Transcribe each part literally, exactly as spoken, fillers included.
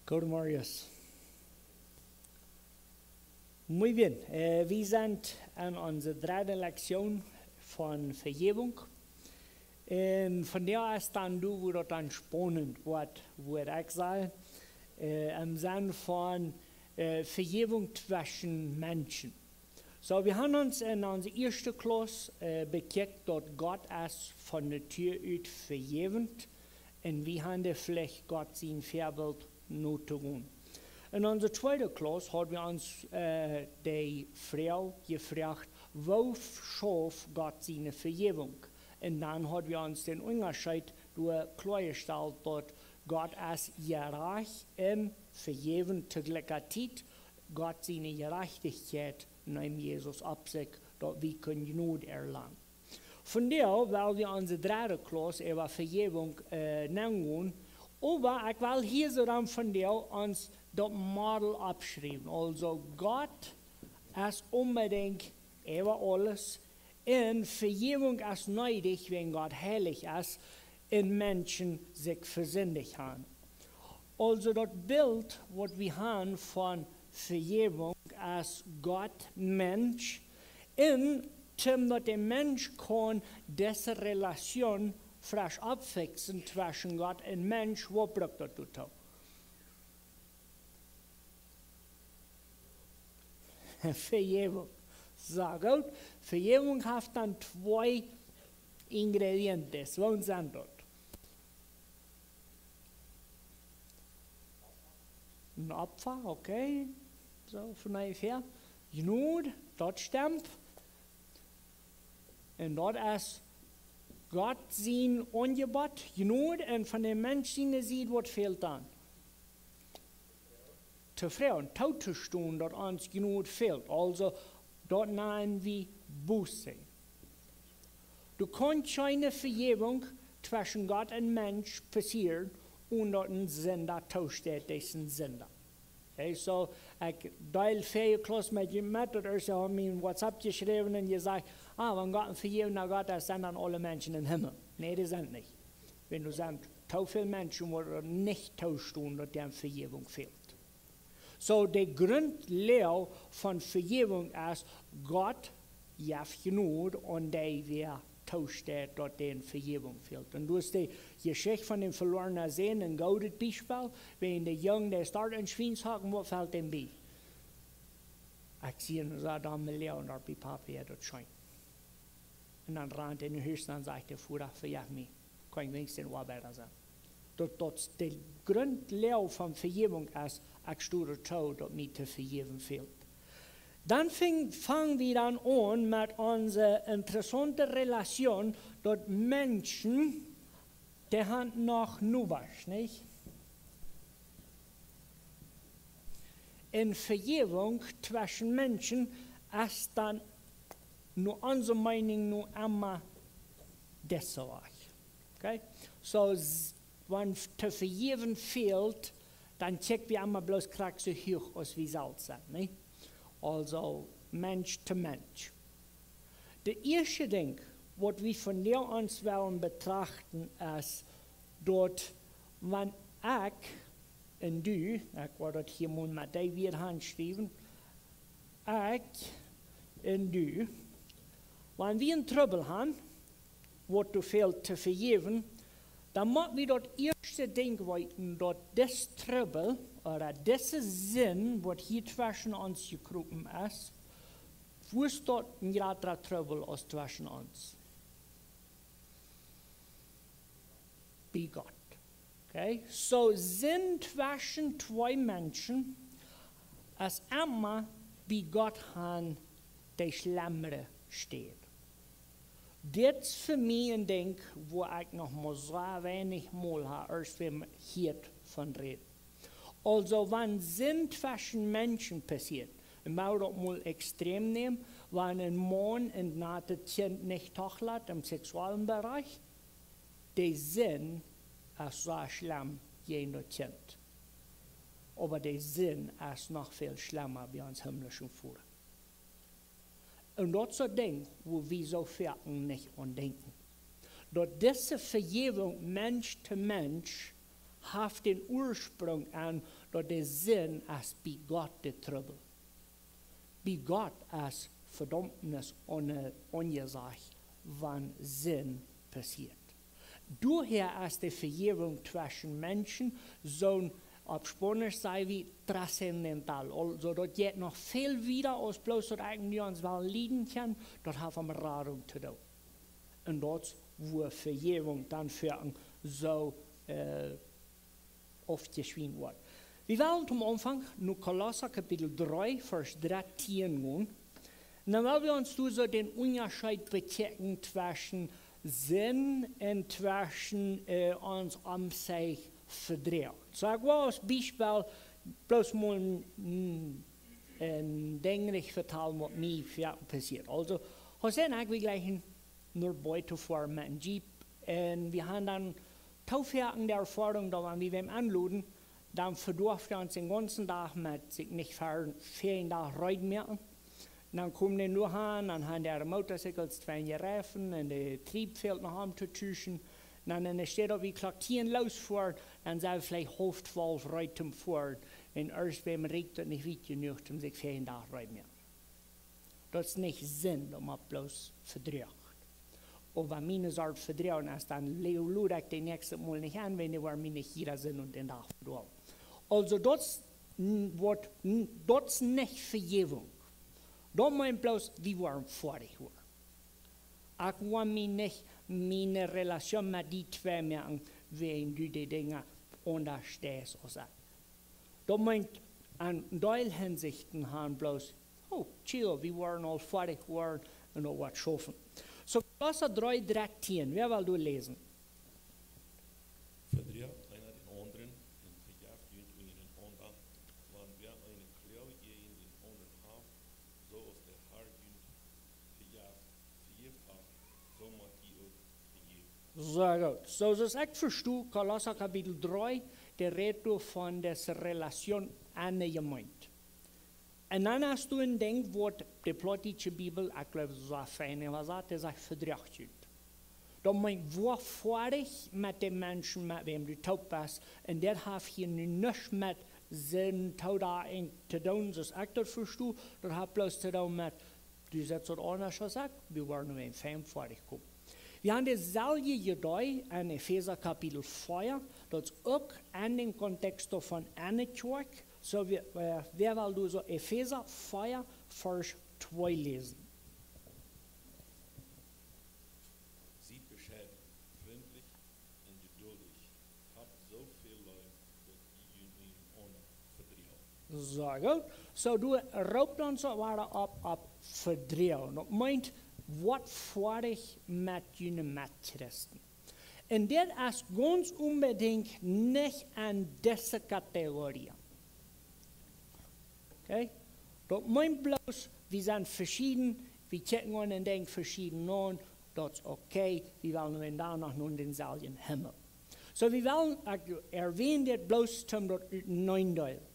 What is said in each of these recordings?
Guten Morgen. Muy bien. Äh, wie sent aun onse dredde Lektion von Vejäwunk. Un von doa aus dan doa, wua daut dan spaunent woat, wudd ekj sajen, äh, em Senn von, äh, Vejäwunk tweschen Menschen. Soo, wie haben ons en onse ieeschte Klauss, äh, bekjikjt, daut Gott es von Natua ut vejäwent un wie haben de Flicht, Gott sien Väabilt notogonen. En onse tweede Klauss haud wie ons, äh, de Froag jefroacht, woo schauft Gott siene Vejäwunk? Un dan haud wie ons dän Unjascheet doa kloajestalt, daut Gott es jerajcht un vejäwent to jlikja Tiet. Gott siene Jerajchtichkjeit neem Jesus opp sikj, daut wie kunnen Jnod erlangen. Vondoag well wie onse dredde Klauss äwa Vejäwunk, äh, nengonen. Oba ekj well hia soo dan vondoag ons daut Model oppschriewen. Aulsoo, Gott es onbedinjt äwa aules. Un Vejäwunk es needich, wiels Gott heilich es un Menschen sikj vesindicht haben. Aulsoo daut Bilt, waut wie haben von Vejäwunk, es Gott Mensch. Un toom daut de Mensch kaun dise Relation fresch oppfiksen tweschen Gott un Mensch, waut brukt daut doatoo? Vejäwunk. Soo goot. Vejäwunk haft dan twee Ingredienten. Waut sent daut? Een Opfa, okay. Soo von onjefäa. Jnod, daut stemt. Un daut es Gott sien Aunjebott, Jnod, un von däm Mensch siene Sied, waut fält dan? Tofräd, tootostonen, daut ons Jnod fält. Aulsoo, daut nanen wie Buße. Doa kaun kjeene Vejäwunk tweschen Gott un Mensch passieren, onen daut een Sinda toosteit, daut es een Sinda. Okay, soo, ekj deel väaje Klauss met junt met, daut es aun mien WhatsApp jeschräwen un jesajcht, ah, wan Gott een vejäwenda Gott es, sent dan aule Menschen em Himmel. Nä, dee sent nich. Wiels doa sent too väl Menschen, waut nich toostonen, daut an Vejäwunk fält. Soo, de Grundloag von Vejäwunk es, Gott jeft Jnod aun dee, wäa toosteit, daut an Vejäwunk fält. Un doa es de Jeschicht von dän velornen Sän een goodet Biespel, wiels de Jung, dee steit em Schwienshok, waut fält am bie? Ekj sie een Sodom Leon doa bie Papa, jo, daut scheen. Un dan rant hee no Hus, dan sajcht de Voda, vejeff mie, kaun ekj weens een Oabeida sennen. Daut, daut de Grundloag von Vejäwunk es, ekj stoh doatoo, daut mie to vejäwen fält. Dan fang, fang wie dan aun met onse interessaunte Relation, daut Menschen, dee haben noch Nobasch, nich? Un Vejäwunk tweschen Menschen es dan no onse Meinunk no emma dise Wajch. Okay? Soo, s-, wan to vejäwen fält, dan kjikj wie emma bloos krakjt soo huach aus wie selfst sent, nä? Aulsoo, Mensch to Mensch. De ieeschte Dinkj, waut wie vondoag ons wellen betrachten, es, daut wan ekj un du, ekj woa daut hia mol met dee Wieed aunschriewen, ekj un du, wan wie een Trubbel haben, waut doa fält to vejäwen, dan mott wie daut ieeschte Dinkj weeten, daut dis Trubbel, ooda dise Sind, waut hia tweschen ons jekropen es, woo es daut een jratra Trubbel aus tweschen ons? Bie Gott. Okay? Soo, Sind tweschen twee Menschen es emma bie Gott aun de schlemmre Städ. Dit es fa mie een Dinkj, wua ekj noch mau soo weinich mol ha, aus wie hia von räden. Aulsoo, wan Sind tweschen Menschen passieet, un wie daut mol extrem nämen, wan een Maun een natet Kjint nich toolat em seksuellen Bereich, de Sind es soo schlemm jäajen daut Kjint. Oba de Sind es noch väl schlemma bie ons himmlischen Voda. Un daut sent Dinja, wua wie soo foaken nich aun denkjen. Daut dise Vejäwunk Mensch to Mensch haft dän Ursprunk aun, daut de Sind es bie Gott de Trubbel. Bie Gott es Vedaumnis aun-, aunjesajcht, wan Sind passieet. Doahäa es de Vejäwunk tweschen Menschen soo, opp Spaunisch saj wie trascendental. Aulsoo, daut jeit noch väl wieda aus bloos daut ekj nu ons well lieden kaun, daut haft met Radunk to doonen. Un daut es wua Vejäwunk dan fa ons soo, äh, aufjeschwäajen woat. Wie wellen toom Aunfank no Kolossa Kapitel dree, Varsch dartieen gonen. Un dan well wie ons doa soo dän Unjascheet bekjikjen tweschen Sind un tweschen, äh, ons omsien vedroagen. Soo, ekj well aus Biespel bloos mol een, een, een Dinkj vetalen, waut mie fa passieet. Aulsoo, José un ekj, wie jlikjen no Boite foaren met een Jeep. Un wie haben dan too foaken de Erfoarunk, daut wan wie wäm aunloden, dan vedoaft hee ons dän gaunzen Dach met sikj nich ver-, ver dän Dach reed moaken. Dan kjeemen dee doa aun, dan haben dee äare Motorcycles twee Reifen un de Trieb fält noch aum to tuschen. Dan enne Städ daut wie Klock tieen losfoaren, dan sent wie veleicht haulf twalw reed toom foaren. Un ieescht wäm rieekjt daut nich wiet jenuach, om sikj ver dän Dach reed moaken. Daut es nich Sind, daut mott bloos vedroagen. Oba wan mie eene Sort vedroagen es, dan le-, lod ekj de näakjste Mol nich aun, wan dee woaren mie nich jieda Sind un dän Dach vedroagen. Aulsoo, daut es n-, waut n-, daut es nich Vejäwunk. Daut meent bloos, wie woaren foadich woaren. Ekj well mie nich miene Relation met die twee moaken, wan du de Dinja aundasch deist aus ekj. Daut meent, aun deel Hinsichten haben bloos, oh, chill, wie woaren aul foadich woaren un aul waut schaufen. Soo, Kolossa dree dartieen, wäa well doa läsen? Vedroagt eena dän aundren un vejeft junt unjarenaunda, wan wäa eene Kloag jäajen dän aundren haft, soo aus de Herr junt vejeft, vejäft haft, soo mott jie uk vejäwen. Sea goot. Soo, soo aus ekj vesto, Kolossa Kapitel dree, dee rät doa von dise Relation aun de Jemeent. Un dan hast du een Dinkj, waut de plautdietsche Bibel, ekj gleew, soo fein äwasat, dee sajcht, vedroagt junt. Daut meent, woa foadich met de Menschen, met wäm du toop best. Un daut haft hia nu nuscht met Sind, Toda un to doonen, soo aus ekj daut vesto. Daut haft bloos to doonen met, du sitst waut aundasch aus ekj, wie woaren nu een fein foadich komen. Wie haben deeselwje Idee en Efeesa Kapitel vea, daut es uk en dän Kontext von enne Kjoakj. Soo, wie, äh, wäa well doa soo Efeesa vea, Varsch twee läsen? Siet bescheiden, frintlich un jeduldich. Habt soo väl Leew, daut jie junt unjarenaunda vedroagen. Sea goot. Soo, doa roopt ons daut wada opp, opp vedroagen. Daut meent, woat foadich met june Metchristen. Un dit es gaunz onbedinjt nich en dise Kategorie. Okay? Daut meent bloos, wie sent veschieden, wie kjikjen ons een Dinkj veschieden aun, daut es okay, wie wellen nu un dan noch no dänselwjen Himmel. Soo, wie wellen, ekj erwäan dit bloos toom daut uteneen deelen.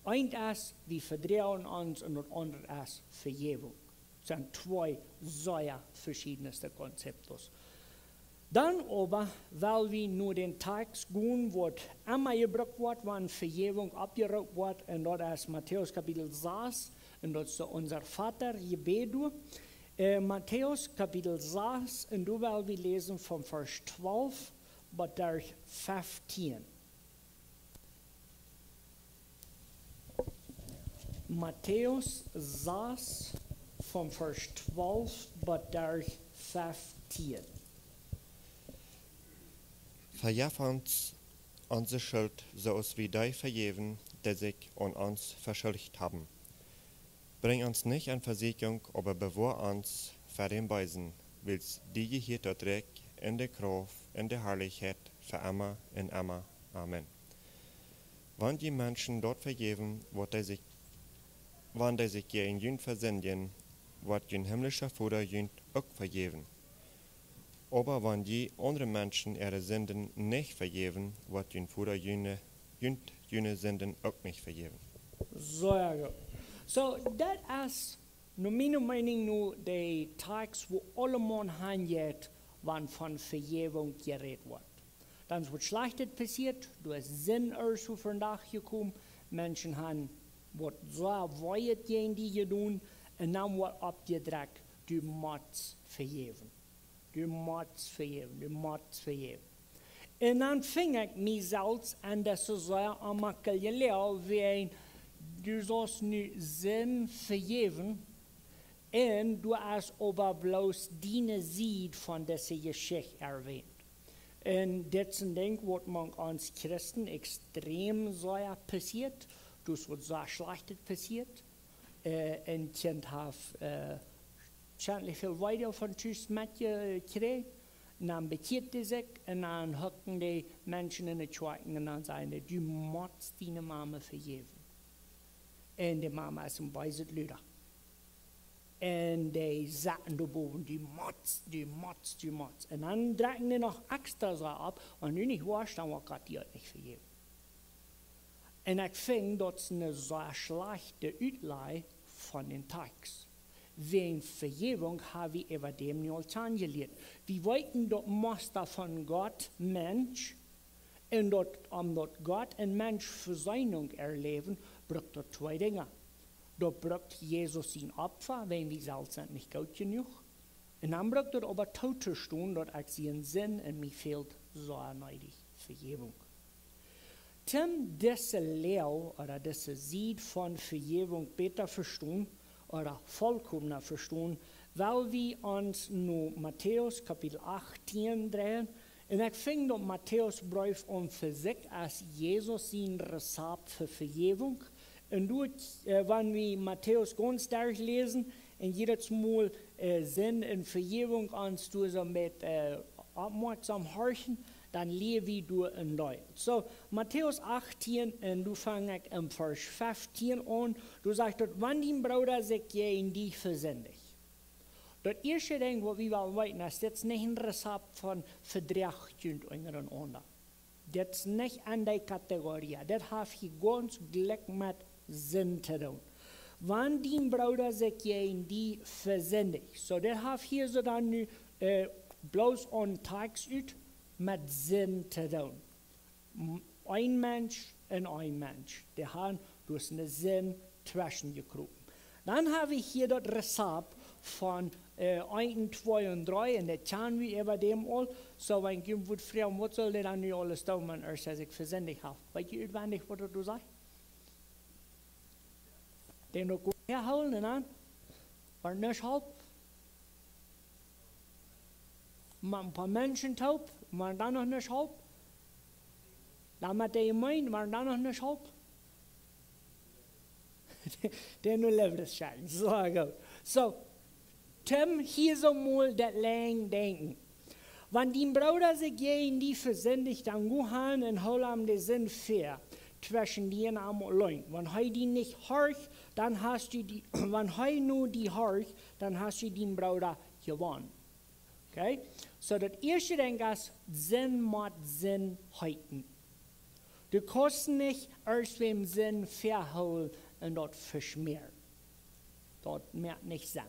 Eent es, wie vedroagen ons un daut aundre es Vejäwunk. Sent twee sea veschiedne Konzepten. Dan oba well wie no dän Tekst gonen, waut emma jebrukt woat, wan Vejäwunk oppjeroopt woat, un daut es Matäus Kapitel sas, un daut es onse Voda Jebäd. Äh, Matäus Kapitel sas, un doa well wie läsen von Varsch twalf bat derch feftieen. Matäus sas, von Varsch twalf bat derch feftieen. Vejef ons onse Schult, soo aus wie dee vejäwen, dee sikj aun ons veschuldicht haben. Brinj ons nich en Vesieekjunk, oba bewoa ons ver däm Beesen, wiels die jehieet daut Rikj un de Krauft un de Harlichkjeit fa emma un emma. Amen. Wan jie Menschen daut vejäwen, waut dee sikj, wan dee sikj jäajen junt vesindjen, woat jun himlischa Voda junt uk vejäwen. Oba wan jie aundre Menschen äare Sinden nich vejäwen, woat jun Voda june, junt june Sinden uk nich vejäwen. Sea goot. Soo, daut es, no miene Meenunk, no de Tekst, wua aulemol hanjeit, wan von Vejäwunk jerät woat. Dan es waut Schlajchtet passieet, doa es Sind ea vondoag jekomen, Menschen haben waut soo wee jäajen die jedonen, un dan woat oppjedrekjt: Du motst vejäwen. Du motst vejäwen, du motst vejäwen. Un dan fung ekj mie selfst aun daut soo sea aunmakjel jelieet, wäajen du saust nu Sind vejäwen, un du hast oba bloos diene Sied von dise Jeschicht erwähnt. Un dit es een Dinkj, waut mank ons Christen extrem sea passieet, daut waut sea Schlajchtet passieet. Äh, een Kjint haft, äh, schentlich väl Weedoag von Tus metjekjräajen. Un dan bekjieet dee sikj un dan hucken dee Menschen enne Kjoakj un dan sajen dee: Du motst diene Mame vejäwen. Un de Mame es een beeset Lüda. Un dee sajen doa bowen: Du motst, du motst, du motst. Un dan drekjen dee noch extra soo opp: Wan du nich woascht, dan woat Gott die uk nich vejäwen. Un ekj fung daut es eene sea schlajchte Utlaj von dän Tekjst. Wäajen Vejäwunk hab wie äwa däm nu aul kjanen jelieet. Wie weeten daut Musta von Gott, Mensch, un daut, om daut Gott un Mensch Vesöhnunk erläwen, brukt daut twee Dinja. Daut brukt Jesus sien Opfa, wäajen wie selfst sent nich goot jenuach. Un dan brukt daut oba too to stonen, daut ekj sie een Sind un mie fält soo needich Vejäwunk. Toom dise Läa ooda dise Sied von Vejäwunk bäta vestonen ooda volkomna vestonen, well wie ons no Matäus Kapitel achtieen dreien. Un ekj fung daut Matäus Breef aun fa sikj aus Jesus sien Rezapt fa Vejäwunk. Un doa, äh, wan wie Matäus gaunz derchläsen un jiedet Mol, äh, Sind un Vejäwunk ons doa soo met, äh, oppmoakjsom horchen, dan lia wie doa een Deel. Soo, Matäus achtieen, un doa fang ekj em Varsch feftieen aun, doa sajcht daut: Wan dien Brooda sikj jäajen die vesindicht. Daut ieeschte Dinkj, waut wie wellen weeten, es, dit es nich een Rezapt von vedroacht junt unjarenaunda. Dit es nich aun dee Kategorie. Dit haft hia gaunz jlikj met Sind to doonen. Wan dien Brooda sikj jäajen die vesindicht. Soo, dit haft hia soo dan nu, äh, bloos aun Tekjst ut met Sind to doonen. M-, een Mensch un een Mensch. Dee haben doa eene Sind tweschen jekropen. Dan hab ekj hia daut Rezapt von, äh, eent un twee un dree, un daut kjanen wie äwa däm aul. Soo, wan ekj junt wudd froagen, waut saul dee dan nu aules doonen, wan hee sikj vesindicht haft? Weet jie utwendich, waut daut sajcht? Dän uk häahoolen un dan, wan nuscht halpt. Met een poa Menschen toop, wan dan noch nuscht halpt. Dan met de Jemeent, wan dan noch nuscht halpt. Dee nu leeft es scheen. Soo, goot. Soo, toom hia soo mol daut lang denkjen. Wan dien Brooda sikj jäajen die vesindicht, dan go han un hool am de Sind väa, tweschen die un am auleen. Wan hee die nich horcht, dan hast du die, wan hee nu die horcht, dan hast du dien Brooda jewonnen. Okay? Soo, daut ieeschte Dinkj es, Sind mott Sind heeten. Du kaust nich ieescht wäm Sind väahoolen un daut veschmäaren. Daut moakt nich Senn.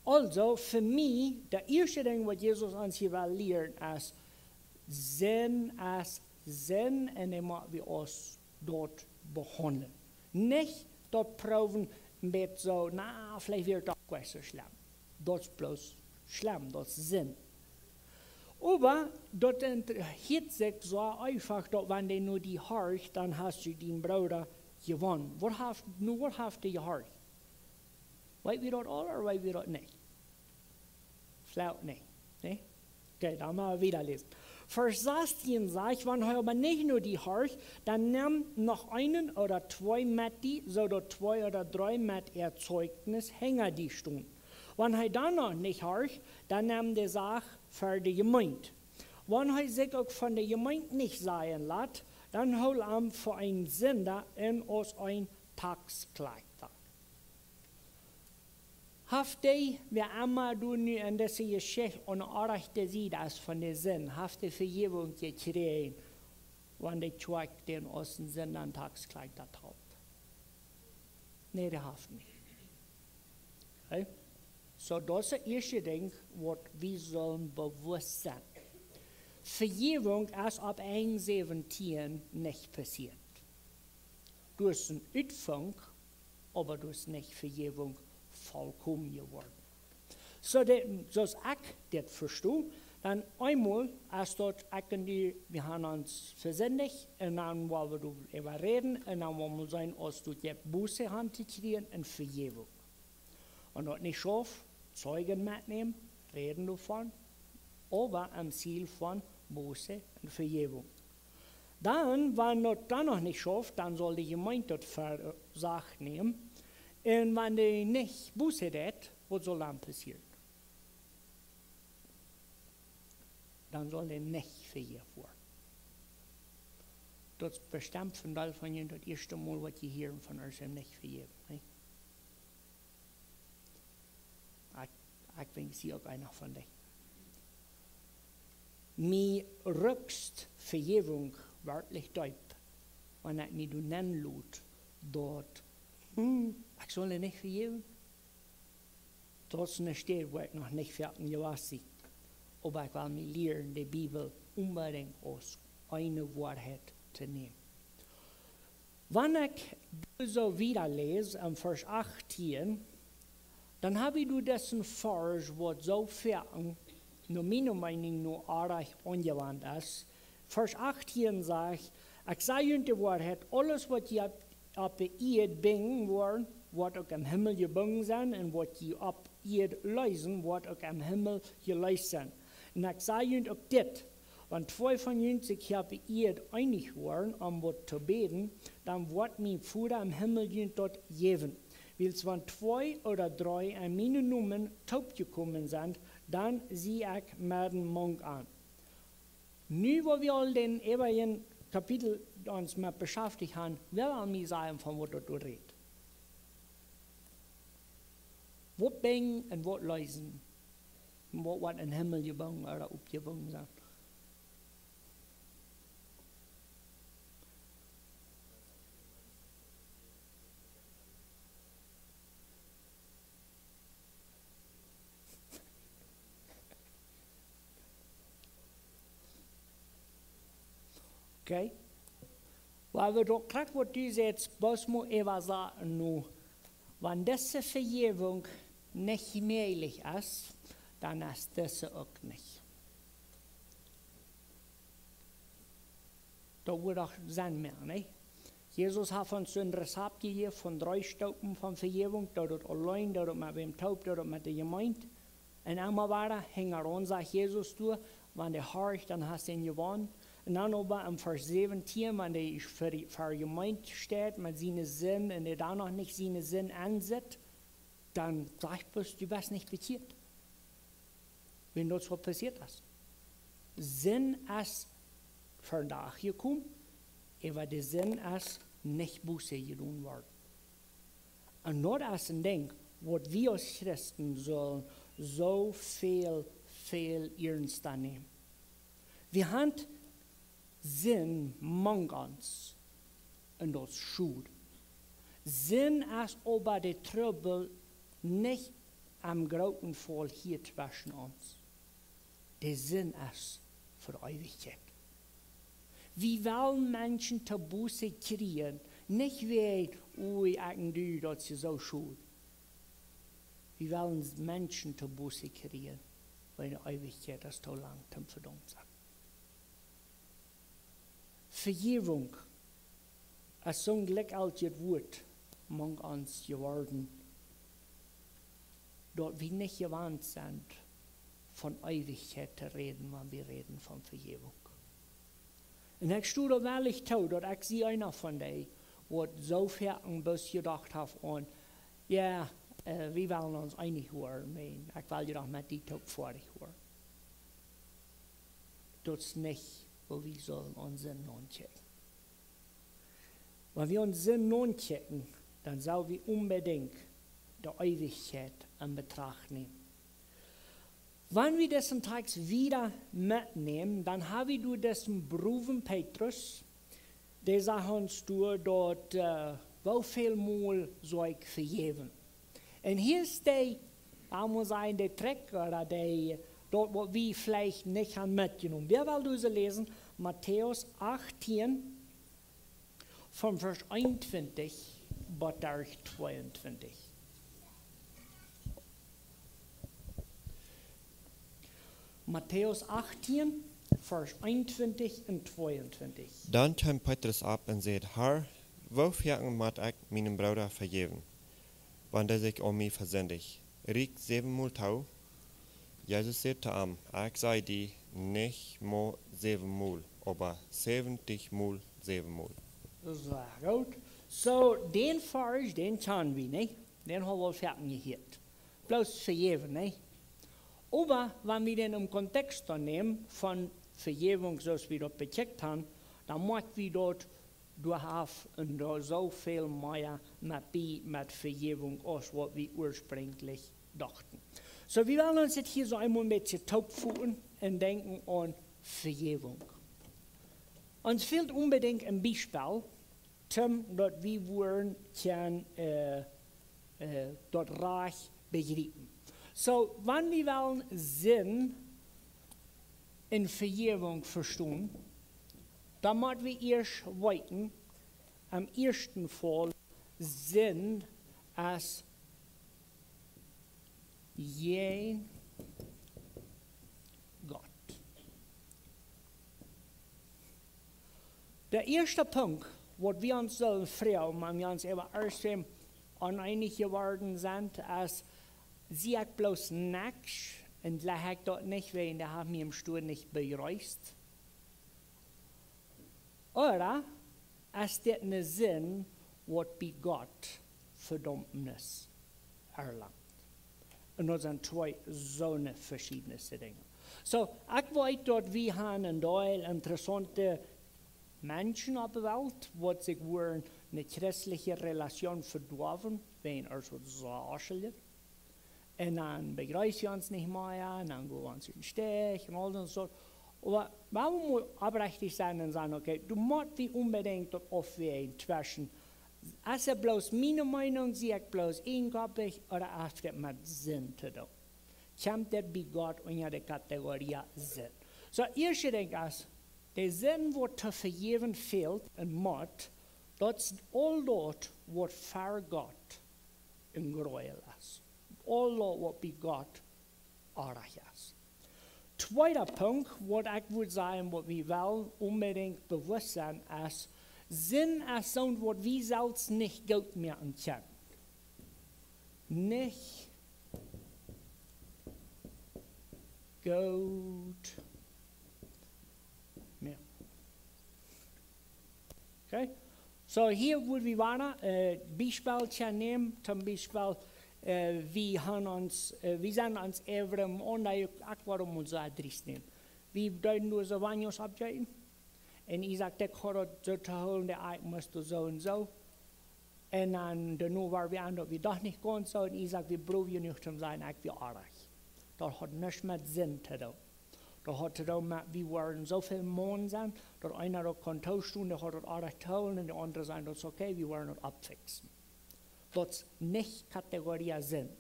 Aulsoo, fa mie, daut ieeschte Dinkj, waut Jesus ons hia well lieren, es, Sind es Sind, un dee mott wie aus daut behaundlen. Nich daut proowen, een bät soo, na, veleicht woat daut doch nich soo schlemm. Daut es bloos schlemm, daut es Sind. Oba daut int-, hieet sikj soo eefach, daut wan dee nu die horcht, dan hast du dien Brooda jewonnen. Waut haft, nu waut haft dee jehorcht? Weet wie daut aul, ooda weet wie daut nich? Veleicht nich, nä? Okay, dan mott wie wieda läsen. Varsch sastieen sajcht: Wan hee oba nich no die horcht, dan nemm noch eenen ooda twee met die, soo daut twee ooda dree met äa Zeichnis hinja die stonen. Wan hee dan noch nich horcht, dan nemm de Sach ver de Jemeent. Wan hee sikj uk von de Jemeent nich sajen lat, dan hool am fa een Sinda un aus een Taxkjlajchta. Haft dee, wäa emma doa nu en dise Jeschicht aun de rajchte Sied es von de Sind, haft dee Vejäwunk jekjräajen, wan de Kjoakj dän aus een Sinda un Taxkjlajchta haft? Nä, dee haft nich. Okay? Soo, daut es daut ieeschte Dinkj, waut wie sellen bewusst sennen. Vejäwunk es opp een säwentieen nich passieet. Doa es een Utfank, oba doa es nich Vejäwunk vollkomen jeworden. Soo daut, soo aus ekj dit vesto, dan eemol es daut, ekj un du, wie haben ons vesindicht, un dan woa wie doaräwa räden, un dan woa wie seenen, aus daut jeft Buße han to kjrieen un Vejäwunk. Un daut nich schauft, Zeijen metnämen, räden doavon, oba aum Ziel von Buße un Vejäwunk. Dan, wan daut dan noch nich schauft, dan saul de Jemeent daut ver sikj nämen. Un wan dee nich Buße deit, waut saul dan passieren? Dan saul dee nich vejäft woaren. Daut es bestemt een Deel von junt daut ieeschte Mol, waut jie hieren von ons nich vejäwen, nä? Ekj, ekj weet, sie uk eena von dee. Mie rukst Vejäwunk werkjlich deep, wan ekj mie doa nenn lot, daut, hm, ekj saul nich vejäwen. Daut es eene Städ, wua ekj noch nich foaken jewast sie. Oba ekj well mie lieren, de Bibel onbedinjt aus eene Woarheit to nämen. Wan ekj doa soo wieda läs en Varsch achtieen, dan hab ekj doa disen Varsch, waut soo foaken, no miene Meenunk no, oajch aunjewant es. Varsch achtieen sajcht: "Ekj saj junt de Woarheit, aules waut jie opp, opp de Ieed binjen woaren, woat uk em Himmel jebungen sennen, un waut jie opp Ieed leesen, woat uk em Himmel jeleest sennen. Un ekj saj junt uk dit: Wan twee von junt sikj hia opp de Ieed eenich woaren om waut to bäden, dan woat mien Voda em Himmel junt daut jäwen. Wiels wan twee ooda dree en mienen Nomen toopjekomen sent, dan sie ekj medden mank an." Nu, wua wie aul dän äwajen Kapitel ons met beschäftigt haben, well wie mie sajen, von waut daut doa rät. Waut binjen un waut leesen? Waut woat em Himmel jebungen ooda oppjebungen sennen? Okay. Well, wie doa krakjt waut du sajchst, bloos mau äwa sajen nu. Wan dise Vejäwunk nich mäajlich es, dan es dise uk nich. Daut wudd doch Senn moaken, nä? Jesus haft ons een Rezapt jejäft von dree Stoopen von Vejäwunk, daut et auleen, daut et met wäm toop, daut et met de Jemeent. Un emma wieda, hinjaraun sajcht Jesus doa, wan dee horcht, dan hast du am jewonnen. Un dan oba en Varsch säwentieen, wan dee ver, ver Jemeent steit met siene Sind un dee dan noch nich siene Sind ensitt, dan sajcht bloos: "Du best nich bekjieet." Wan daut soo passieet es. Sind es vondoag jekomen, oba de Sind es nich Buße jedonen worden. Un daut es een Dinkj, waut wie aus Christen sellen soo väl, väl ernsta nämen. Wie haben Sind mank ons, un daut es schod. Sind es oba de Trubbel nich aum grooten Faul hia tweschen ons. De Sind es fa de Eewichkjeit. Wie wellen Menschen to Buße kjrieen, nich wäajen, ui, ekj un du, daut es soo schod. Wie wellen Menschen to Buße kjrieen, wiels de Eewichkjeit es too lang toom vedaumt sennen. Vejäwunk es soon jlikjjeltjet Wuat mank ons jeworden, daut wie nich jewant sent, von Eewichkjeit to räden, wan wie räden von Vejäwunk. Un ekj stoh doa wellich too, daut ekj sie eena von dee, waut soo väl een bät jedocht haft aun, jo, äh, wie wellen ons eenich woaren, meen, ekj well je doch met die toop foadich woaren. Daut es nich, woo wie sellen onse Sind notkjikjen. Wan wie onse Sind notkjikjen, dan sell wie onbedinjt de Eewichkjeit en Betracht nämen. Wan wie disen Tekst wieda metnämen, dan hab wie doa disen broowen Petrus, dee sajcht ons doa daut, äh, woo väl mol saul ekj vejäwen? Un hia es dee, ekj mott sajen, dee Trick, ooda dee daut waut wie veleicht nich han metjenomen. Wäa well dise läsen? Matäus achtieen, von Varsch eenuntwintich bat Varsch tweeuntwintich. Matäus achtieen, Varsch eenuntwintich un tweeuntwintich. Dan kjeem Petrus opp un säd: "Herr, woo foaken mott ekj mienen Brooda vejäwen, wan hee sikj aun mie vesindicht? Rieekjt säwenmol too?" Jesus säd to am: "Ekj saj die, nich mau säwenmol, oba säwentichmol säwenmol." Sea goot. Soo, dän Varsch, dän kjanen wie, nä? Dän ha wie aul foaken jehieet. Bloos vejäwen, nä? Oba wan wie dän em Kontext dan nämen von Vejäwunk, soo aus wie daut bekjikjt han, dan moakj wie daut, doa haft un doa soo väl mea met bie met Vejäwunk aus waut wie uasprinjlich dochten. Soo, wie wellen ons dit hia soo eemol een bät toopvoten un denkjen aun Vejäwunk. Ons fält onbedinjt een Biespel, toom daut wie woaren kjennen, äh, äh, daut rajcht bejriepen. Soo, wan wie wellen Sind un Vejäwunk vestonen, dan motten wie ieescht weeten, aum ieeschten Faul, Sind es jäajen Gott. De ieeschte Punkt, waut wie ons sellen froagen, wan wie ons äwa ieescht oneenich jeworden sent, es: Sie ekj bloos nackt un leew ekj daut nich, wäajen dee haft mie em Stua nich bejreest? Ooda es dit ne Sind, waut bie Gott Vedaumnis erlangt? Un daut sent twee soone veschiedne Dinja. Soo, ekj weet daut wie han een Deel interessaunte Menschen opp de Welt, waut sikj woaren ne christelje Relation vedoawen, wäajen ieescht waut soo ascheljet. Un dan bejreest wie ons nich mea, un dan go wie ons ut dän Stich un aul daut Sort. Oba wie motten oprechtich sennen un sajen: "Okay, du motst die onbedinjt daut aufwäajen tweschen, es et bloos miene Meenunk, sie ekj bloos eenkoppich, ooda haft et met Sind to doonen? Kjemt et bie Gott unja de Kategorie Sind?" Soo, ieeschte Dinkj es, de Sind, waut to vejäwen fält un mott, daut es aul daut, waut ver Gott een Gräuel es. Aul daut, waut bie Gott oajch es. Tweeda Punkt, waut ekj wudd sajen, waut wie wellen onbedinjt bewusst sennen, es, Sind es soont, waut wie selfst nich goot moaken kjennen. Nich goot moaken. Okay? Soo, hia wudd wie wada, äh, Biespelkje nämen, toom Biespel, äh, wie han ons, äh, wie sent ons äwrem, oh nä, ekj wudd mol soo driest nämen. Wie deeden doa soo Wanjos oppjeeten. Un Isaak, dee haud daut soo to hoolen, dee ekj must doa soo un soo. Un dan doano wia wie aun daut wie doch nich kunnen soo. Un Isaak, wie browen nich to sennen, ekj wia oajch. Daut haud nuscht met Sind to doonen. Daut haud to doonen met, wie woaren soo väl Maun sennen, daut eena daut kunn toostonen, dee haud daut oajch to hoolen, un de aundre säden, daut es okay, wie woaren daut oppfiksen. Daut es nich Kategorie Sind.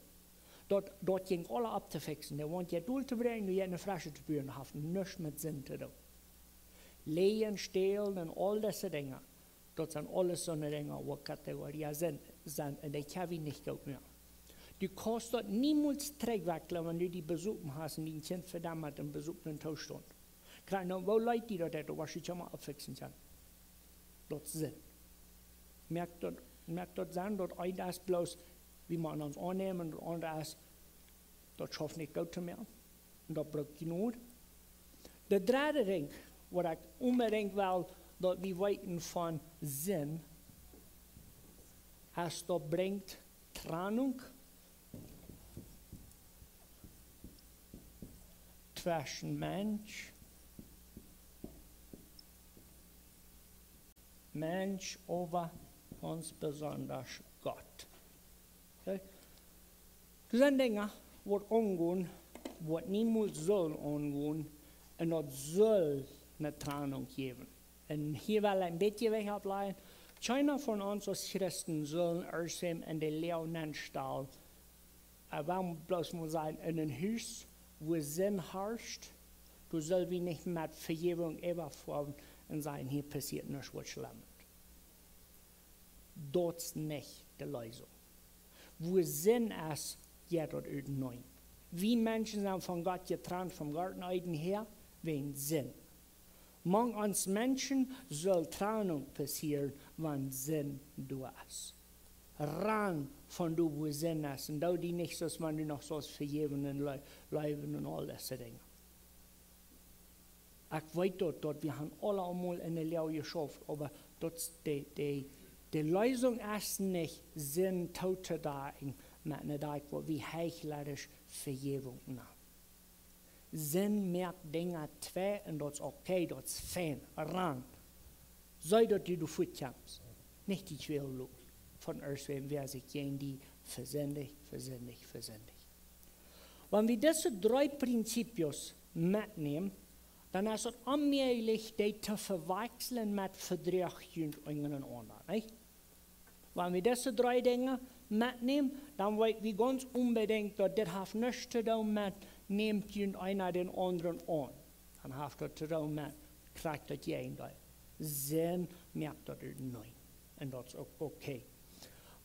Daut, daut jinkj aules opptofiksen. Dee woont je dol to brinjen, dee je ne Flasche to buen, haft nuscht met Sind to doonen. Läajen, stälen un aul dise Dinja. Daut sent aules soone Dinja, waut Kategorie Sind, sent, un dee kjenn wie nich goot moaken. Du kaust daut niemols trigjwakjlen, wan du die besopen hast un dien Kjint vedaumt met een besopenen Toostaunt. Krakjt nu, woo leet die daut, daut woascht du nich mea oppfiksen kjennen. Daut es Sind. Moakt daut, moakt daut Senn, daut eent es bloos, wie motten ons aunnämen, daut aundre es, daut schauft nich goot to moaken. Un daut brukt Jnod. De dredde Dinkj, waut ekj onbedinjt well, daut wie weeten von Sind, es daut brinjt Trennunk tweschen Mensch, Mensch, oba gaunz besonda Gott. Okay? Doa sent Dinja, waut aungonen, waut niemols sellen aungonen, un daut saul ne Trennunk jäwen. Un hia well ekj een bät Jewicht oppläajen. Kjeena von ons aus Christen sellen ons en de Läajen nenstalen, äh, wuarom bloos mol sajen, en een Hus, Wua Sind harscht, doa sell wie nich met Vejäwunk äwafoaren un sajen: "Hia passieet nuscht waut Schlemmet." Daut es nich de Leesunk. Wua Sind es, jeit daut uteneen. Wie Menschen sent von Gott jetrant, vom Goaden Eden häa, wäajen Sind. Mank ons Menschen saul Trennunk passieren, wan Sind doa es. Ran von doa, wua Sind es. Un doo die nich soo aus wan du noch saust vejäwen un lei-, leewen un aul dise Dinja. Ekj weet daut, daut wie haben aula emol enne Läaje jeschauft, oba daut es de, de, de Leesunk es nich, Sind tootodakjen met eene Dakj, waut wie heichleerisch Vejäwunk nanen. Sind moakt Dinja twei un daut es okay, daut es fein, ran. Saj daut du doa fuat kjemst. Nich die Kjwäl loten. Von ieescht wäa sikj jäajen die vesindicht, vesindicht, vesindicht. Wan wie dise dree principios metnämen, dan es et onmäajlich, dee to vewakjslen met Vedroag junt unjarenaunda, nich? Wan wie dise dree Dinja metnämen, dan weet wie gaunz onbedinjt, daut dit haft nuscht to doonen met nämt junt eena dän aundren aun. Dan haft daut to doonen met krakjt daut Jäajendeel. Sind moakt daut uteneen. Un daut es uk okay.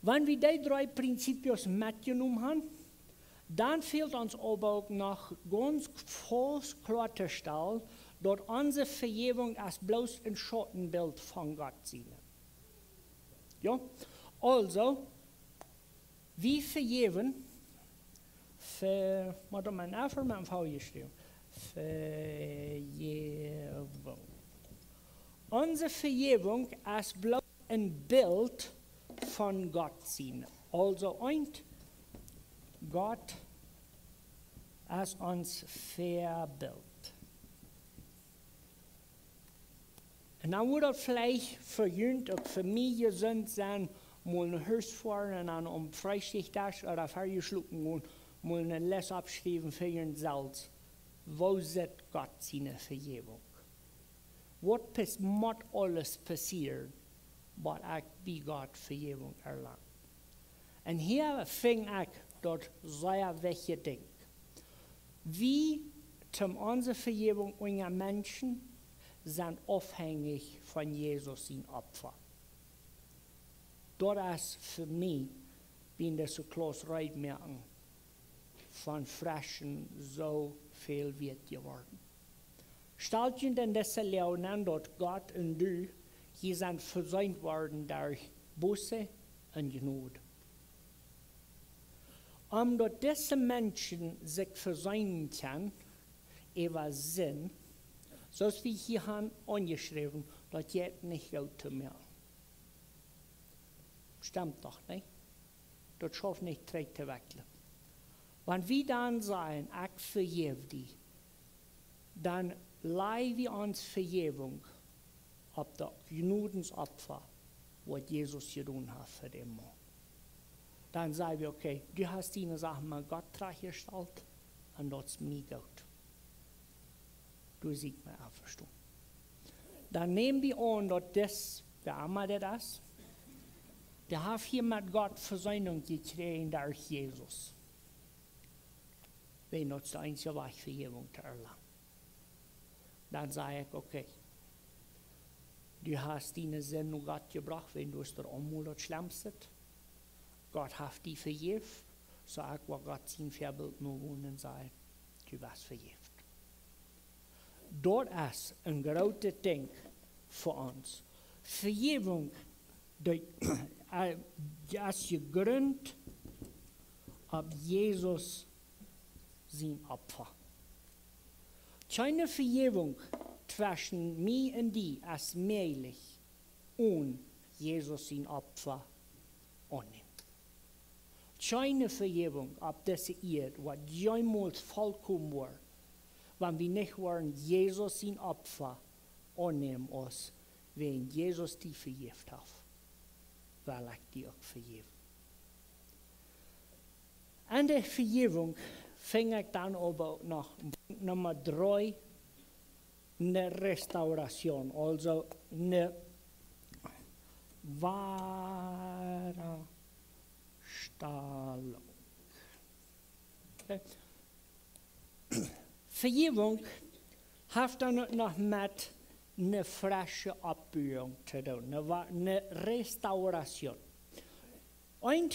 Wan wie dee dree principios metjenomen haben, dan fält ons oba uk noch gaunz faust kloatostalen, daut onse Vejäwunk es bloos een Schautenbilt von Gott siene. Jo? Aulsoo, wie vejäwen, ve-, mott opp mien Effe met een V jeschräwen. Vejäwunk. Onse Vejäwunk es bloos een Bilt von Gott siene. Aulsoo eent, Gott es ons Väabilt. Un dan wudd daut veleicht fa junt uk fa mie jesunt sennen, mol no Hus foaren un dan aum Freestikjdesch ooda ver jie schlopen gonen, mol eene Lest oppschriewen fa junt selfst. Woo sitt Gott siene Vejäwunk? Waut pas-, mott aules passieren, bat ekj bie Gott Vejäwunk erlang? Un hia finj ekj daut sea wichtje Dinkj. Wie, toom onse Vejäwunk unja Menschen, sent aufhenjich von Jesus sien Opfa. Daut es fa mie, wie en dise Klauss reed moaken, von Freschen soo väl wieet jeworden. Stalt junt en dise Läaje aun, daut Gott un du, jie sent vesient worden derch Buße un Jnod. Om daut dise Menschen sikj veseenen kjennen äwa Sind, soo aus wie hia haben aunjeschräwen, daut jeit nich goot to moaken. Stemt doch, nä? Daut schauft nich trigj to wajchkjrieen. Wan wie dan sajen: "Ekj vejäw die", dan laj wie ons Vejäwunk opp daut Jnodensopfa, waut Jesus jedonen haft fa dän Maun. Dan saj wie: "Okay, du hast diene Sachen met Gott trajchtjestalt, un daut es mie goot. Du sitt mie aunvestonen." Dan näm wie aun, daut dis, wäa emma dit es, dee haft hia met Gott Veseenunk jekjräajen derch Jesus. Wan daut es de eensje Wajch, Vejäwunk to erlangen. Dan saj ekj: "Okay, du hast diene Sind no Gott jebrocht, wan du es doa aul mol daut Schlemste. Gott haft die vejäft, soo ekj woa Gott sien Väabilt nogonen un sajen: Du best vejäft." Daut es een grootet Dinkj fa ons. Vejäwunk, dee, äh, es jegrunt opp Jesus sien Opfa. Kjeene Vejäwunk tweschen mie un die es mäajlich, onen Jesus sien Opfa aunnämen. Kjeene Vejäwunk opp dise Ieed woat jemols vollkomen woaren, wan wie nich woaren Jesus sien Opfa aunnämen, aus wan Jesus die vejäft haft, well ekj die uk vejäwen. Aun de Vejäwunk finj ekj dan oba noch Punkt Numma dree, eene Restauration, aulsoo eene Wadastalunk. Okay. Vejäwunk haft dan uk noch met eene frische Oppbuen to doonen, eene, eene Restauration. Un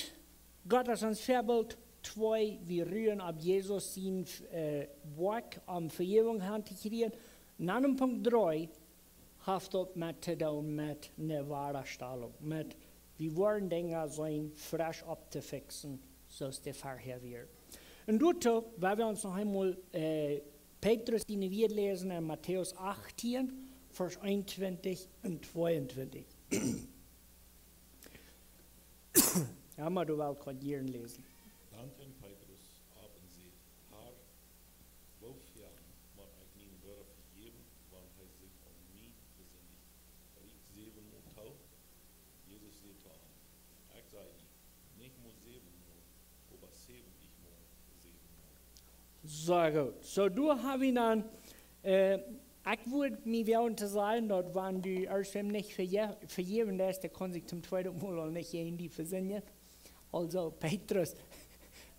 Gott es ons Väabilt. Twee, wie ruen opp Jesus sien, äh, Woakj om Vejäwunk han to kjrieen. Un dan en Punkt dree haft daut met to doonen met eene Wadastahlunk, met, wie woaren Dinja seenen frisch opptofixen, soo aus dee verhäa wieren. Un doatoo, wan wie ons noch eemol, äh, Petrus siene Wieed läsen en Matäus achtieen, Varsch eenuntwintich un tweeuntwintich. Jo, mau du west kaun jieren läsen. Dan kjeem Petrus opp un säd: Herr, woo foaken mott ekj mienem Brooda vejäwen, wan hee sikj aun mie vesindicht? Rieep säwenmol too. Jesus säd to am: Ekj saj die, nich mau säwenmol, oba säwentich mol säwenmol. Sea goot. Soo, doa ha wie dan, äh, ekj wudd mie woagen to sajen, daut wan du ieescht wäm nich veje-, vejäwen deist, dee kaun sikj toom tweeden Mol aul nich jäajen die vesindjen. Aulsoo, Petrus,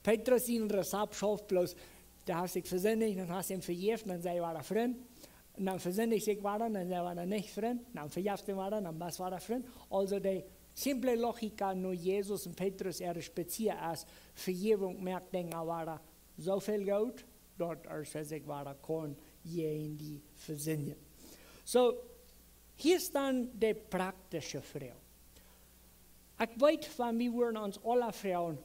Petrus sien Rezept schauft bloos, dee haft sikj vesindicht, dan hast du am vejäft, dan sie jie wada Frind. Dan vesindicht hee sikj wada, dan sie jie wada nich Frind. Dan vejeft hee wada, dan best wada Frind. Aulsoo, de simple Logik no Jesus un Petrus äare Spezia es, Vejäwunk moakt Dinja wada soo väl goot, daut hee sikj wada kaun jäajen die vesindjen. Soo, hia es dan de praktische Froag. Ekj weet, wan wie wudden ons aula froagen,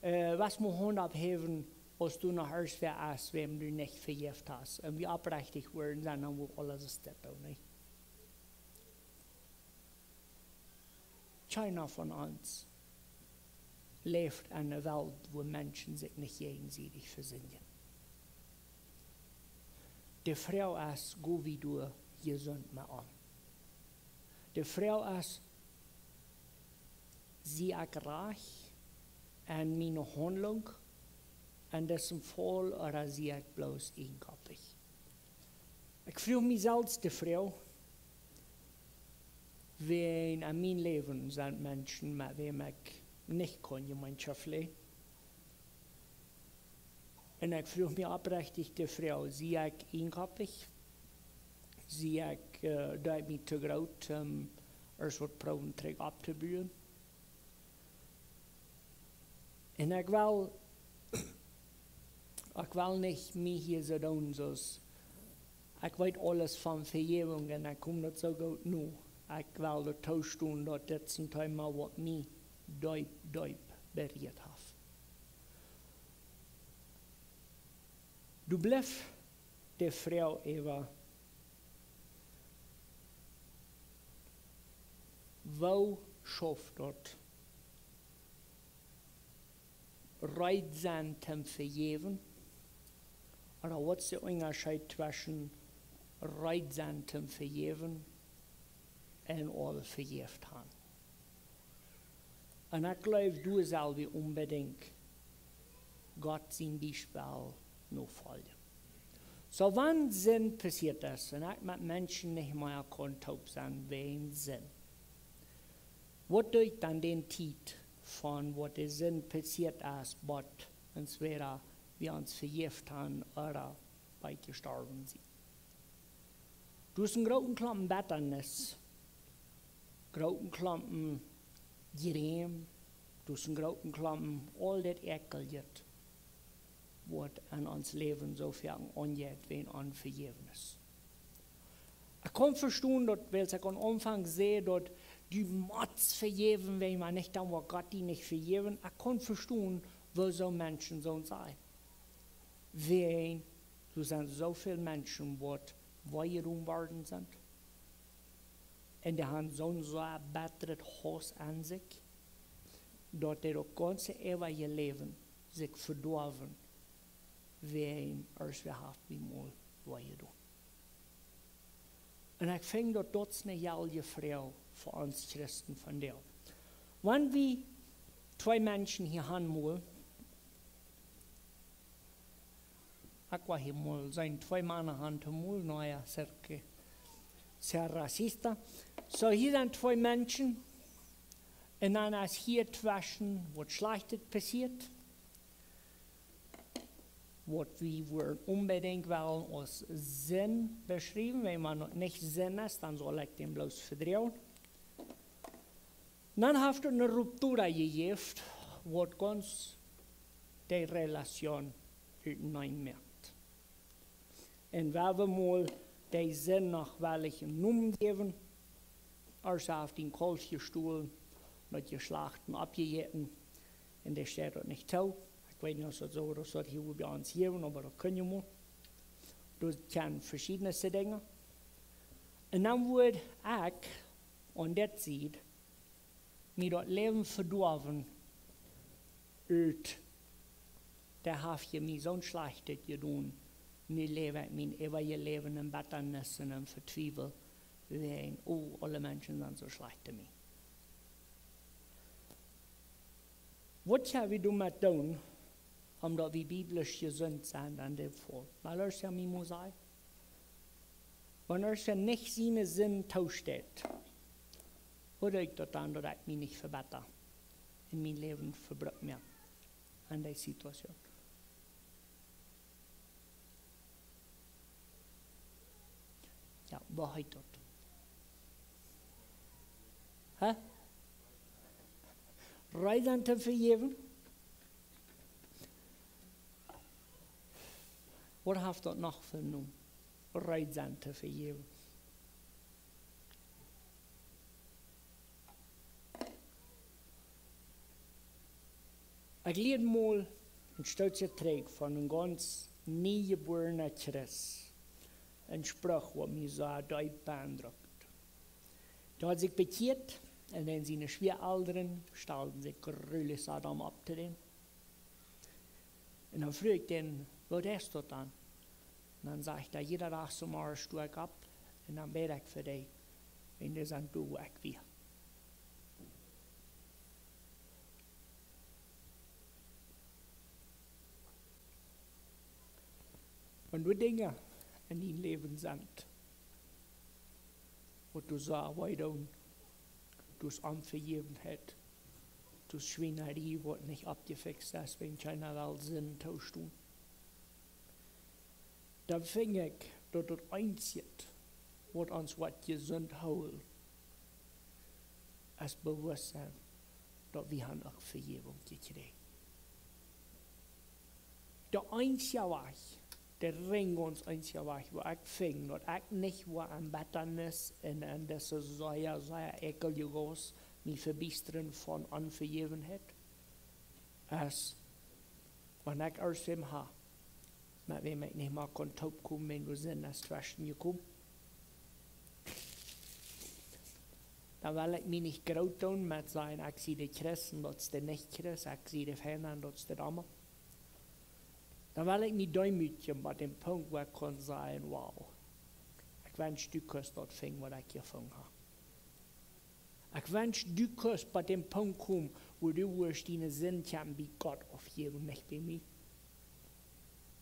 äh, waut mott Haunt opphäwen, aus du noch ieescht wäa es, wäm du nich vejäft hast. Un wie oprechtich wudden sennen, dan wudd aules es dit uk, nich? Kjeena von ons läft en eene Welt, wua Menschen sikj nich jäajensiedich vesindjen. De Froag es, go wie doa jesunt met om? De Froag es, sie ekj rajcht en miene Haundlunk en disen Faul, ooda sie ekj bloos eenkoppich? Ekj fruach mie selfst de Froag, wäa en mien Läwen sent Menschen, met wäm ekj nich kaun Jemeenschoft läwen. Un ekj fruach mie oprechtich de Froag, sie ekj eenkoppich? Sie ekj, äh, doo ekj mie too groot, ähm, ieescht waut proowen trigj opptobuen? Un ekj well, ekj well nich mie hia soo doonen, soo aus ekj weet aules von Vejäwunk un ekj kom daut soo goot no. Ekj well daut toostonen, daut dit es een Thema, waut mie deep, deep berieet haft. Doa blift de Froag äwa, woo schauft daut, reed sennen toom vejäwen? Ooda waut es de Unjascheet tweschen reed sennen toom vejäwen un aul vejäft han? Un ekj jleew, doa sell wie onbedinjt Gott sien Biespel nofoljen. Soo, wan Sind passieet es un ekj met Menschen nich mea kaun toop sennen wäajen Sind, waut doo ekj dan dän Tiet von waut de Sind passieet es, bat entwäda wie ons vejäft han ooda bat jestorwen sent? Doa es een grooten Klompen Bettanis, grooten Klompen Jräm, doa es een grooten Klompen aul daut Äakeljet, waut en ons Läwen soo väl aunjeit wäajen Onvejäwnis. Ekj kaun vestonen daut, wiels ekj aum Aunfank säd daut du motst vejäwen, wan nich dan woat Gott die nich vejäwen. Ekj kaun vestonen, woo soo Menschen soo sajen. Wäajen doa sent soo väl Menschen, waut wee jedonen worden sent. Un dee han soon soo bettret Hauss aun sikj, daut dee daut gaunze eewje Läwen sikj vedoawen, wäajen ieescht wäa haft mie mol wee jedonen. Un ekj finj daut daut es eene jeilje Froag fa ons Christen vondoag. Wan wie twee Menschen hia han mol, ekj woa hia mol seenen, twee Mana han to mol, no jo, cerca, sea racista. Soo, hia sent twee Menschen, un dan es hia tweschen waut Schlajchtet passieet. waut wie wudden onbedinjt wellen aus Sind beschriewen. Wan daut nich Sind es, dan saul ekj dän bloos vedroagen. Dan haft et eene ruptura jejäft, waut gaunz de Relation utenaunda moakt. Un wan wie mol de Sind noch wellen een Nomen jäwen, aus haft een Kaulf jestolen, daut jeschlacht un oppjejäten, un dee steit daut nich too. Ekj weet nich, aus daut soo, aus daut hia bie ons jeft, oba daut kunn je mol. Daut sent veschiedne Dinja. Un dan wudd ekj aun dit Sied mie daut Läwen vedoawen, ut, dee haft je mie soon Schlajchtet jedonen. Nu läw ekj mien eewjet Läwen en Bettanis un en Vetwiewel, wäajen, oh, aule Menschen sent soo schlajcht to mie. Waut kjenn wie doamet doonen, om daut wie biblisch jesunt sent aun dän Faul? Wan ekj mie mott sajen, wan ekj nich siene Sind toosteit, woo doo ekj daut dan, daut ekj mie nich vebetta un mien Läwen vebrukt moak aun dee Situation? Jo, waut heet daut? Hä? Reed sennen to vejäwen? Waut haft daut noch fa een Nomen? Reed sennen to vejäwen. Ekj lieed mol een Stootje trigj von een gaunz niejebuarna Christ een Spruch, waut mie sea deep beendrukt. Dee haud sikj bekjieet un dan siene Schwieaelren stalden sikj grulich sea domm opp to dän. Un dan fruach ekj dän: "Waut es daut dan?" Un dan säd hee: "Jieda Dach zemorjes sto ekj opp un dan bäd ekj fa dee, wan dee sent doa, wua ekj wia." Wan doa Dinja en dien Läwen sent, waut die sea wee doonen, daut es Onvejäwenheit, daut es Schwienarie, waut nich oppjefikst es, wan kjeena well Sind toostonen, dan finj ekj, daut daut eensje, waut ons woat jesunt hoolen, es bewusst sennen, daut wie haben uk Vejäwunk jekjräajen. De eensje Wajch, de rein gaunz eensje Wajch, woo ekj finj, daut ekj nich woa en Bettanis un en dise sea, sea ekjeljje Gaus mie vebiestren von Onvejäwenheit, es, wan ekj irjentwäm hab, met wäm ekj nich mea kaun toopkomen, wan doa Sind es tweschen jekomen, dan well ekj mie nich groot doonen met sajen: "Ekj sie de Christ un daut es de Nich-Christ, ekj sie de Feina un daut es de Doma." Dan well ekj mie deemootjen bat dän Punkt, wua ekj kaun sajen: "Wow, ekj wensch, du kunst daut finjen, waut ekj jefungen hab." Ekj wensch, du kunst bat dän Punkt komen, wua du wurscht diene Sind kjennen bie Gott aufjäwen, nich bie mie.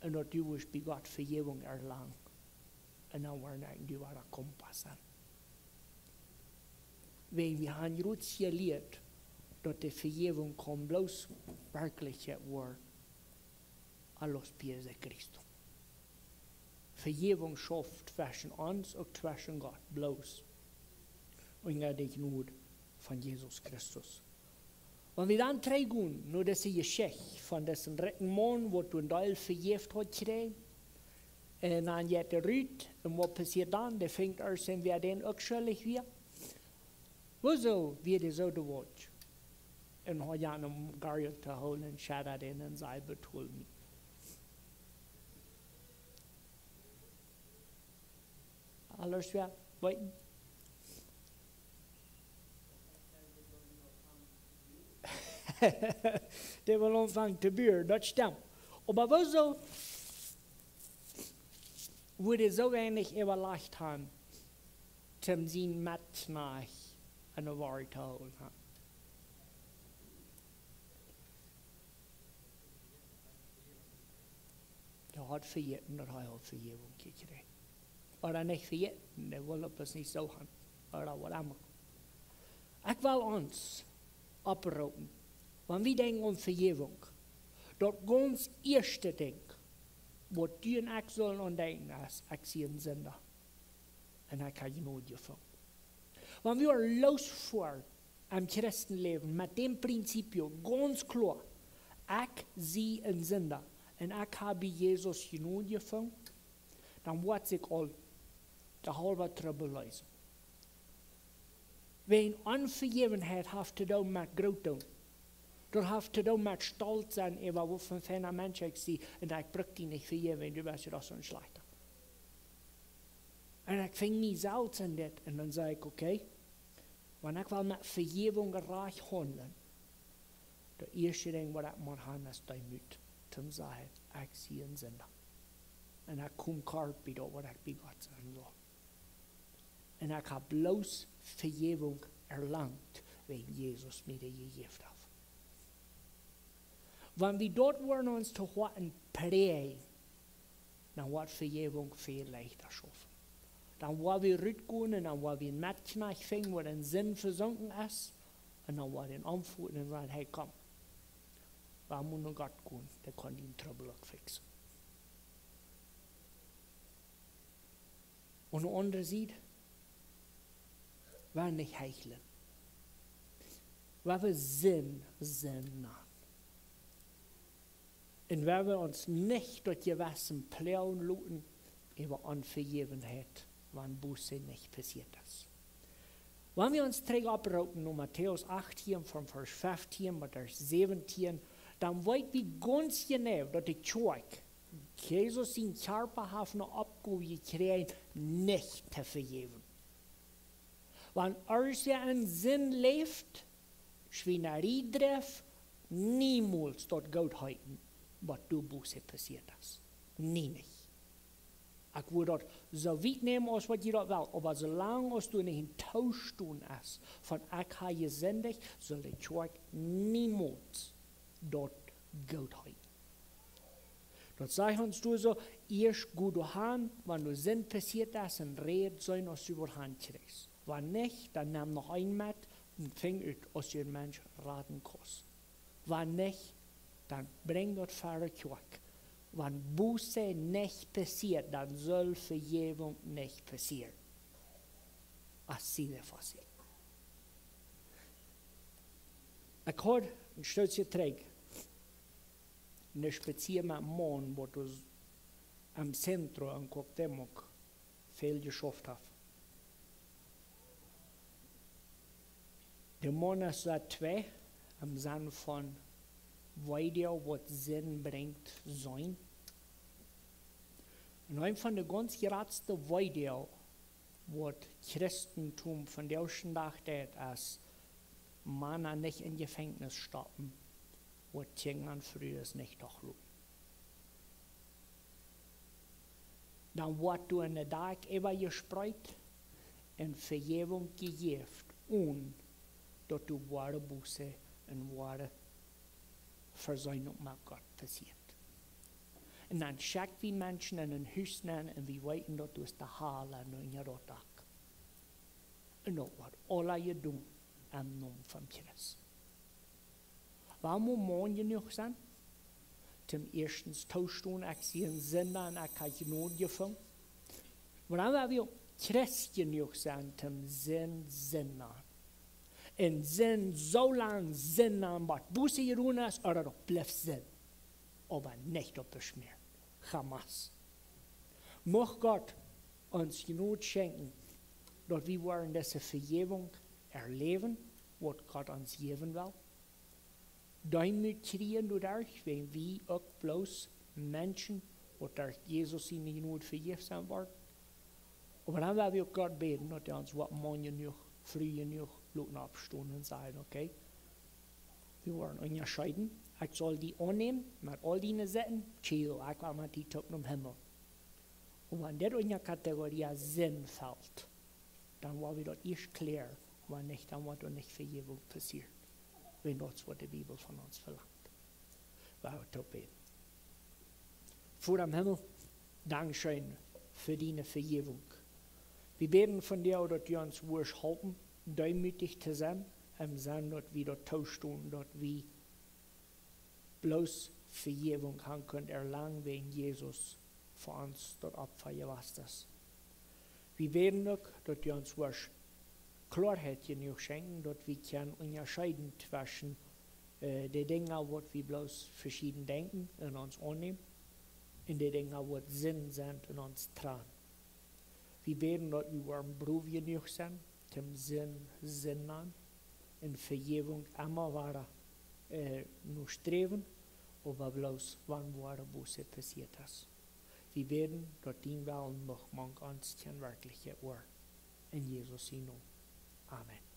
Un daut du wurscht bie Gott Vejäwunk erlangen. Un dan woaren ekj un du wada Kompass sennen. Wäajen wie haben jrod jelieet, daut de Vejäwunk kaun bloos werkjlich woaren a los pies de Cristo. Vejäwunk schauft tweschen ons, uk tweschen Gott, bloos unja de Jnod von Jesus Christus. Wan wie dan trigjgonen no dise Jeschicht von disen rikjen Maun, waut doa een Deel vejäft haud jekjräajen, un dan jeit hee rut, un waut passieet dan? Dee finjt irjentwäa, wäa dän uk schuldich wia. Wuarom wia dee soo de Wut? Un haud aun, om Geld to hoolen, un schad dän un säd: "Betool mie." Aula, wäa weet? Dee wull aunfangen to buaren, daut stemt. Oba wuarom wudd hee soo weinich äwalajcht haben, om sienen Metkjnajcht aun de Woarheit to hoolen, ha? Dee haud vejäten, daut hee haud Vejäwunk jekjräajen. Ooda nich vejäten, dee wull daut bloos nich soo haben. Ooda waut emma. Ekj well ons opproopen, wan wie denkjen aun Vejäwunk, daut gaunz ieeschte Dinkj, Waut du un ekj sellen aun denkjen es: Ekj sie een Sinda un ekj hab Jnod jefungen. Wan wie loos foaren em Christenläwen met däm Prinzip gaunz kloa: Ekj sie een Sinda un ekj hab bie Jesus Jnod jefungen, dan woat sikj aul de haulwe Trubbel leesen. Wäajen Onvejäwenheit haft to doonen met groot doonen. Daut haft to doonen met stolt sennen äwa waut fa een feina Mensch ekj sie un ekj bruck die nich vejäwen, du best je doch soon Schlajchta. Un ekj fung mie selfst en dit un dan säd ekj: Okay, wan ekj well met Vejäwunk rajcht haundlen, daut ieeschte Dinkj waut ekj mott han es Deemoot, toom sajen: Ekj sie een Sinda un ekj kom kort bie daut waut ekj bie Gott sennen well. Un ekj hab bloos Vejäwunk erlangt wäajen Jesus mie dee jejäft haft. Wan wie daut woaren ons to Hoaten präajen, dan woat Vejäwunk väl leichta schaufen. Dan woa wie rutgonen un dan woa wie een Metkjnajcht finjen waut en Sind vesunken es, un dan woa wie dän aunfoten un sajen: Hey, komm, wie motten no Gott gonen, dee kaun dien Trubbel uk fixen. Opp de aundre Sied, wie nich heichlen, wie Sind, Sind nanen. Un wie ons nich daut Jewessen ploagen loten äwa Onvejäwenheit, wan Buße nich passieet es. Wan wie ons trigj opproopen no Matäus achtieen, von Varsch feftieen bat Varsch säwentieen, dan weet wie gaunz jeneiw daut de Kjoakj, Jesus sien Kjarpa, haft ne Oppgow jekjräajen, nich to vejäwen. Wan irjentwäa en Sind läft, Schwienarie drift, niemols daut goot heeten, waut doa Buße passieet es. Nie nich. Ekj wudd daut soo wiet nämen aus waut jie daut wellen, oba soo lang aus doa nich een Toostaunt es von ekj hab jesindicht, saul de Kjoakj niemols daut goot heeten. Daut sajcht ons doa soo: Ieescht go doa han, wan doa Sind passieet es, un räd soo aus du waut han kjrichst. Wan nich, dan nemm noch een met un finj ut aus du een Mensch raden kaust. Wan nich, dan brinj daut ver de Kjoakj. Wan Buße nich passieet, dan saul Vejäwunk nich passieren. Así de fácil. Ekj haud een Stootje trigj een Spazia met een Maun, waut doa em Centro en Cuauhtémoc väl jeschauft haft. De Maun es seit twee, em Senn von Weedoag waut Sind brinjt, seenen. Un een von de gaunz jratste Weedoag waut Christentum vondoag dän Dach deit, es Mana nich em Jefenkjnis stoppen, waut Kjinja un Frues nich doch loten. Dan woat doa ne Dakj äwa jespreet un Vejäwunk jejäft, onen daut doa woare Buße un woare Vesöhnunk met Gott passieet. Un dan schekj wie Menschen en een Hus nenn un wie weeten daut doa es de Hal unja daut Dakj. Un daut woat aula jedonen em Nomen von Christus. Wie motten Maun jenuach sennen, toom ieeschtens toostonen, ekj sie een Sinda un ekj hab Jnod jefungen. Oba dan woa wie uk Christ jenuach sennen, toom Sind, Sind nanen. Un Sind soo lang Sind nanen, waut Buße jedonen es, ooda daut blift Sind. Oba nich opp de Schmäa. Jamás. Mucht Gott ons Jnod schenkjen, daut wie woaren dise Vejäwunk erläwen, waut Gott ons jäwen well. Deemoot kjrieen doaderch, wäajen wie uk bloos Menschen, waut derch Jesus siene Jnod vejäft sennen woaren. Oba dan woa wie uk Gott bäden, daut hee ons woat Maun jenuach, Fru jenuach loten oppstonen un sajen: Okay, wie woaren unjascheeden. Ekj saul die aunnämen met aul diene Sitten. Chill, ekj woa met die toop nom Himmel. Un wan dit unja Kategorie Sind felt, dan woa wie daut ieescht kjläaren, wan nich, dan woat doa nich Vejäwunk passieren. Wan daut es waut de Bibel von ons velangt. Woa wie toop bäden. Voda em Himmel, dankscheen fa diene Vejäwunk. Wie bäden vondoag, daut du ons wurscht halpen, deemootich to sennen, em Senn daut wie daut toostonen, daut wie bloos Vejäwunk han kunnen erlangen wäajen Jesus fa ons daut Opfa jewast es. Wie bäden uk, daut du ons woascht Kloarheit jenuach schenkjen, daut wie kjennen unjascheeden tweschen de Dinja, waut wie bloos veschieden denkjen un ons aunnämen, un de Dinja, waut Sind sent un ons trannen. Wie bäden, daut wie woaren brow jenuach sennen, toom Sind Sind nanen un Vejäwunk emma wada no sträwen, oba bloos wan woare Buße passieet es. Wie bäden, daut dien Wellen mucht mank ons kjenn werkjlich jewoa woaren. En Jesus sien Nomen, amen.